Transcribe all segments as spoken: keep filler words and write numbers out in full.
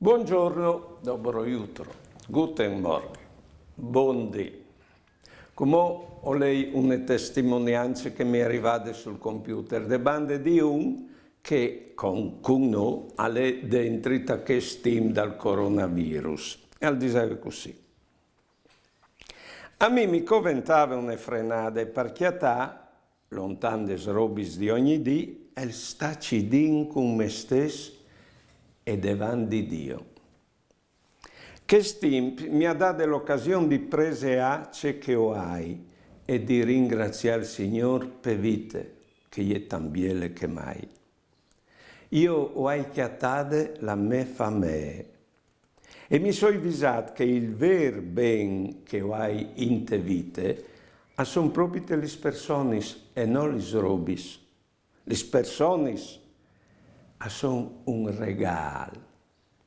Buongiorno, dobro jutro, guten Morgen, bundì. Cumò o lei une testimoniance che mi è rivade sul computer de bande di un che cun, cun nô al è dentri ta chest timp dal coronavirus. E al diseve cussì. A mi mi coventave une frenade par cjatâ, lontan des robis di ogni dì, e stâ cidin cun me stes e devant di Diu. Chest timp mi à dade l'ocasion di preseâ ce che o ai e di ringraziâ il Signôr pe vite, che e je tant biele che mai. Jo o ai cjatade la mê famee e mi soi visât che il vêr ben che o ai inte vite a son propite lis personis e no lis robis. Lis personis a son un regâl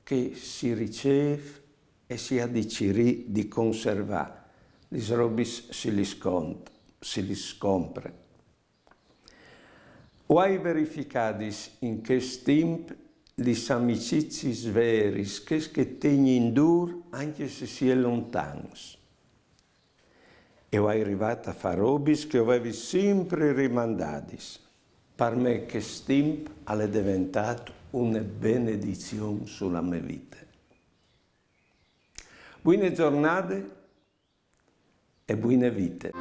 che si ricêf e si à di cirî di conservâ. Lis robis si lis cont-, si lis compre. O ai verificadis in chest timp lis amiciziis veris, chês che tegnin dûr ancje se si è lontans. E o ai rivât a fâ robis che o vevi simpri rimandadis. Par me chest timp al è deventât une benedizion su la mê vite. Buine zornade e buine vite.